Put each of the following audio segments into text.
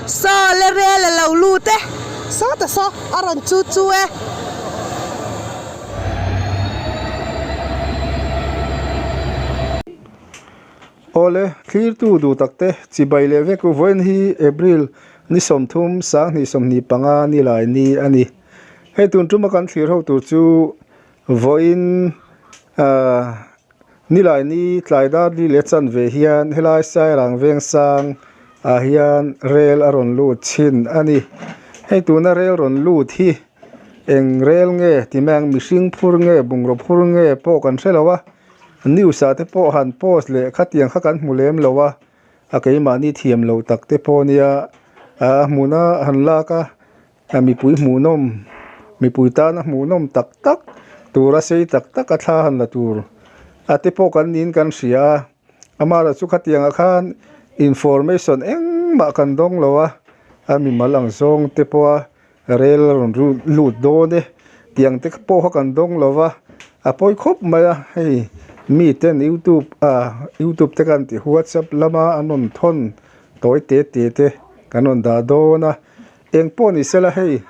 Saw le rel a lo lut e sawta saw a rawn chu chu e. Awle, thlirtu duh takte chibai leh vek u vawiin hi April ni 30 2025 ni lai ni a ni. Hei tun tuma kan thlir ho tur chu vawiin ahh Nilai ni tlai dar li leh chanve hian helai Sairang Vengsang ah hian rel a rawn lut thin a ni. Hei tuna rel rawn lut hi eng rel nge ti mai ang mihring phur nge bungraw phur nge pawh kan hre lo a, news ah te pawh han post leh khatiang kha kan hmu lem lo a, a keimahni thiam loh tak te pawh nia a hmuna han lak a. A mipui hmuhnawm mipui tana hmuhnawm tak tak tura sei tak tak a thla han la tur a te pawh kan niin kan hria a amaherawh chu khatiangah khan information engmah kan dawng lo a a mimal ang zawng te pawha rel a rawn lut dawn e tiang te pawh kha kan dawng lo va a pawi khawp mai a hei miten youtube ah youtube te kan tih whatsapp lama an rawn thawn tawi te te te kan rawn dah dawn a. Eng pawh ni sela hei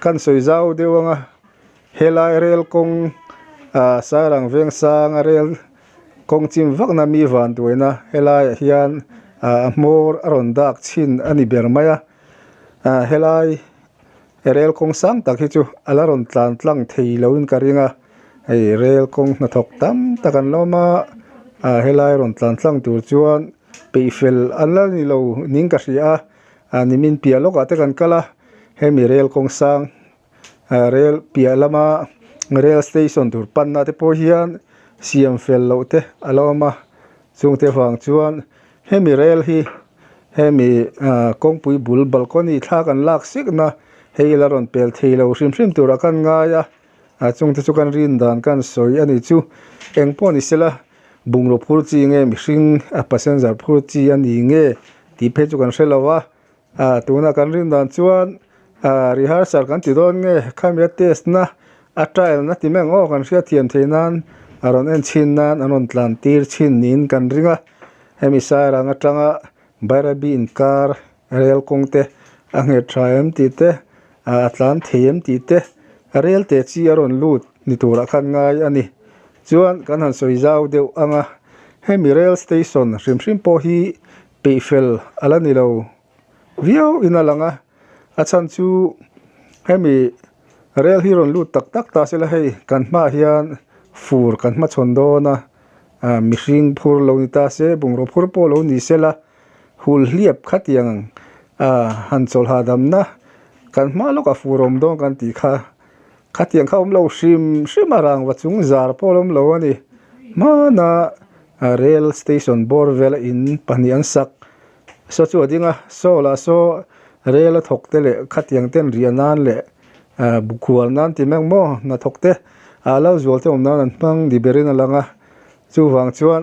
kan sawi zau deuh ang a, helai rel kawng ah Sairang Vengsang a rel kawng chim vakna mi van duaina helaiah hian ah a hmawr a rawn dak chhin a ni ber mai a, ah helai rel kawng sang tak hi chu a la rawn tlan tlang thei loin ka ring a, hei rel kawng hnathawk tam tak an la awm a, ah helai rawn tlan tlang tur chuan peih fel an la ni lo niin ka hria a. Ah nimin piah lawkah te kan kal a hemi rel kawng sang ah rel piah lama rel station tur panna te pawh hian siam fel loh te a lo awm a chungte vang chuan hemi rel hi hemi ah kawngpui bul balcony thla kan lak sik na hei la rawn pel thei lo hrim hrim turah khan ngai a ah chungte chu kan rin dan kan sawi a ni chu engpawh ni sela bungraw phur chi nge mihring a passenger phur chi a ni nge tih phei chu kan hre lo a ah tuna kan rin dan chuan ah rehearsal kan ti dawn nge khami a test na a trial na ti mai ang aw kan hriat thiam theih nan a rawn en chhin nan an rawn tlan tir chhin niin kan ring a hemi sairang atanga Bairabi inkar rel kawng te a nghet tha em tih te ah a tlan thei em tih te rel te chi a rawn lut ni turah khan ngai a ni chuan kan han sawi zau deuh ang a hemi rail station hrim hrim pawh hi peih fel a la ni lo viau in a lang a a chhan chu hemi rel hi rawn lut tak tak ta se la hei kan hmaah hian fur kan hmachhawn dawn a ah mihring phur lo ni ta se bungraw phur pawh lo ni se la hul hliap khatiang ah han chawlh hahdamna kan hma lawkah fur awm dawn kan tih kha. Khatiang kha awm lo hrim hrim a rangva chung zar pawh a awm lo a ni. Hmana rail station bawr vela in pahnih an sak saw chu a ding a, saw lah saw rail a thawk te leh khatiang ten riah nan leh bukhual nan ti mek maw hnathawk te ah lo zual te awm nan an hmang ni berin a lang a. Chuvang chuan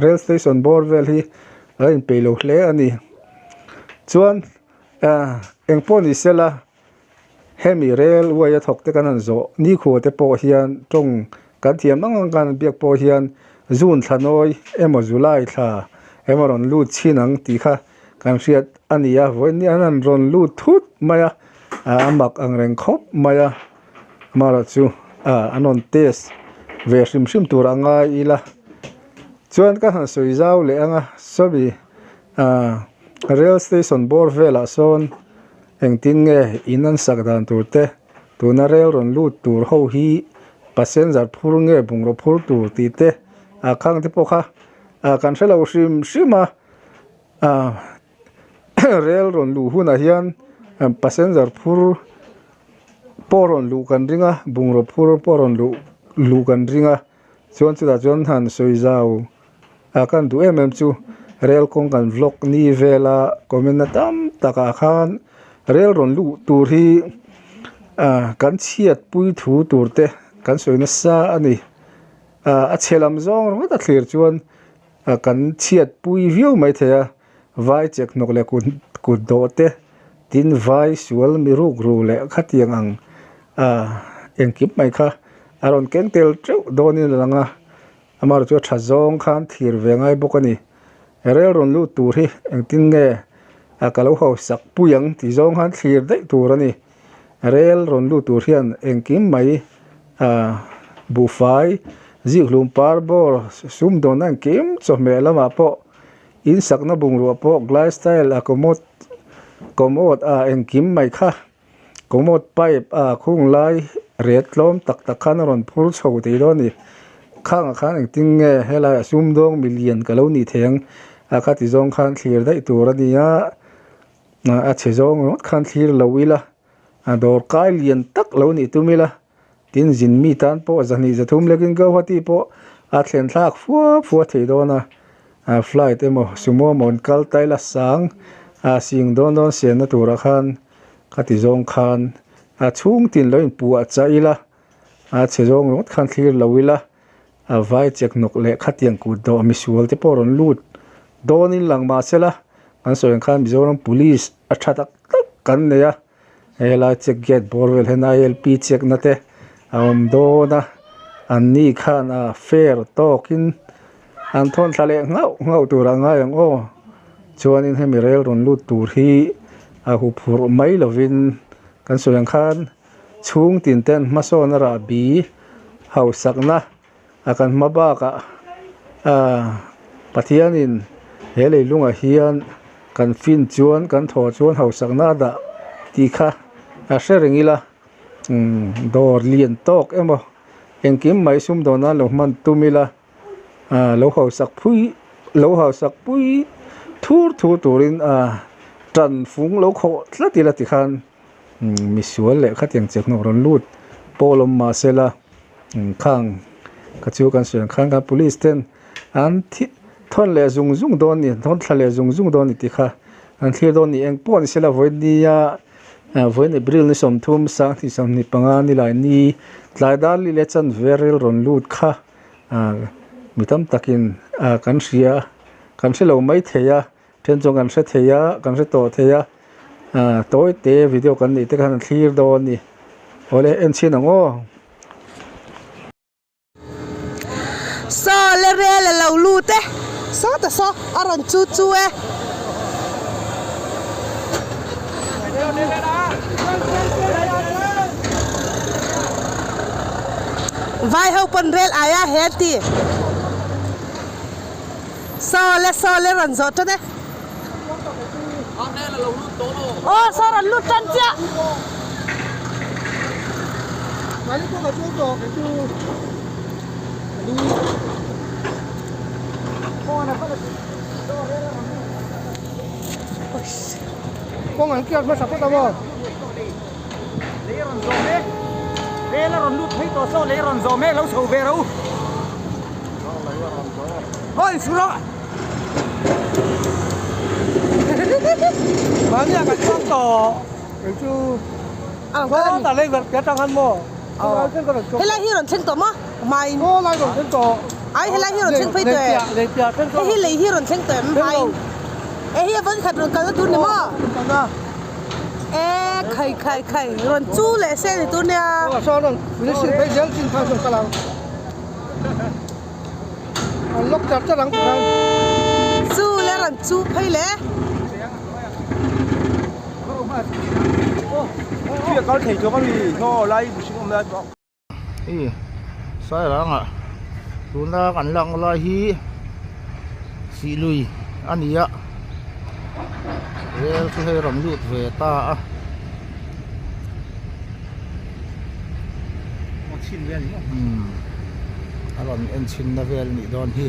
rail station bawr vel hi a inpeih lo hle a ni. Chuan engpawh ni sela. Hemi rel uai a thawk te kan han zawh nikhua te pawh hian tawng kan thiam ang ang kan han biak pawh hian June thla nawi emaw July thla emaw rawn lut chhin ang tih kha kan hriat a ni a, vawiin an han rawn lut thut mai a, a mak ang reng khawp mai a, amaherawh chu an rawn test ve hrim hrim tur a ngai ila chuan ka han sawi zau leh ang a, sawmi rail station bawr velah sawn. Engtin nge in an sak dan tur te, tuna rel rawn lut tur ho hi passenger phur nge bungraw phur tur tih te ah khang te pawh kha ah kan hre lo hrim hrim a, ah rel rawn luh hunah hian passenger phur pawh rawn luh kan ring a, bungraw phur pawh rawn luh luh kan ring a. Chuan chutah chuan han sawi zau a kan duh em em chu rel kawng kan vlog ni vela comment na tam takah khan rel rawn luh tur hi ah kan chhiat pui thu tur te kan sawi nasa a ni ah a chhe lam zawng ringawt a thlir chuan ah kan chhiat pui viau maithei a vai chek hnawk leh kut kut dawh te tin vai sual mi ruk ru leh khatiang ang ah engkim mai kha a rawn keng tel teuh dawnin a lang a amaherawh chu a tha zawng khan thlir ve ngai bawk a ni rel rawn lut tur hi engtin nge a ka lo hausak pui ang tih zawng khan thlir daih tur a ni. Rel rawn lut tur hian engkim mai ah buhfai zikhlum par bawr sumdawnna engkim chawhmeh lamah pawh in sakna bungrua pawh glass tile a commode commode ah engkim mai kha commode pipe ah khung lai ret tlawm tak tak khan a rawn phur chho thei dawn a ni. Khangah khan engtin nge helaiah sumdawng milian ka lo nih thei ang a kha ti zawng khan thlir daih tur a ni a. A chhe zawng ringawt khan thlir lo ila a dawr kai lian tak lo nih tum ila tin zin mi tan pawh zahnih zathum lekin Guwahati pawh a thlen thlak fua fua thei dawn a a flight emaw sumo emaw an kal ta ila sang a sing dawn dawn siamna turah khan khati zawng khan a chhung tin lo inpuah chah ila a chhe zawng ringawt khan thlir lo ila. A vai chek nawk leh khatiang kut dawh misual te pawh rawn lut dawnin lang mah se la, kan sawi ang khan Mizoram Police a tha tak tak kan nei a, hei helai check gate bawr vel hian ILP check na te a awm dawn a, an ni khan a fair tawkin an thawn thla leh nghauh nghauh tur a ngai ang aw, chuanin hemi rel rawn lut tur hi a huphurh mai lovin kan sawi ang khan. Chhung tin ten hmasawn a rah bi hausakna a kan hma bakah aaa Pathianin he leilungah hian kan fin chuan kan thaw chuan hausakna a dah tih kha a hre reng ila umm dawr lian tawk emaw engkim mai sumdawn nan lo hman tum ila aaa lo hausak phui lo hausak pui thur thur turin aaa tan fung lo khawh tlat ila tikhan. Misual leh khatiang che hnawh rawn lut pawl awm mah se la khang kha chu kan sawi ang khan khan police ten an thi thawn leh zung zung dawn a ni thawn thla leh zung zung dawn a ni tih kha an thlir dawn a ni eng pawh ni se la vawinia vawiin April ni 30 2025 nilai ni tlai dar li leh chanve rel rawn lut kha mi tam takin kan hria kan hre lo maithei a. Then chuan kan hre thei a, kan hre tawh thei a, ah tawi te video kan neih te khan an thlir dawn a ni. Awle en chhin ang aw. Saw le rel a lo lut e, saw ta saw a rawn chu chu e. Vai ho pawn rel aia he ti. Saw le saw le rawn zawh tan e. Aw saw rawn lut tan chiah. Helai hi rawn thleng tawh maw? Hmain. Ai helai hi rawn thleng phei tawh em? Hei hi lei hi rawn thleng tawh em hmain? E hi a vawn khat rawn kalna tur ni maw? E khai khai khai rawn chu leh se ni tur nia. Chu le rawn chu phei le. I sairangah tuna kan lak lai hi sihlui a ni a rel chu hei rawn lut ve ta a. A rawn en chhinna vel a nih dawn hi.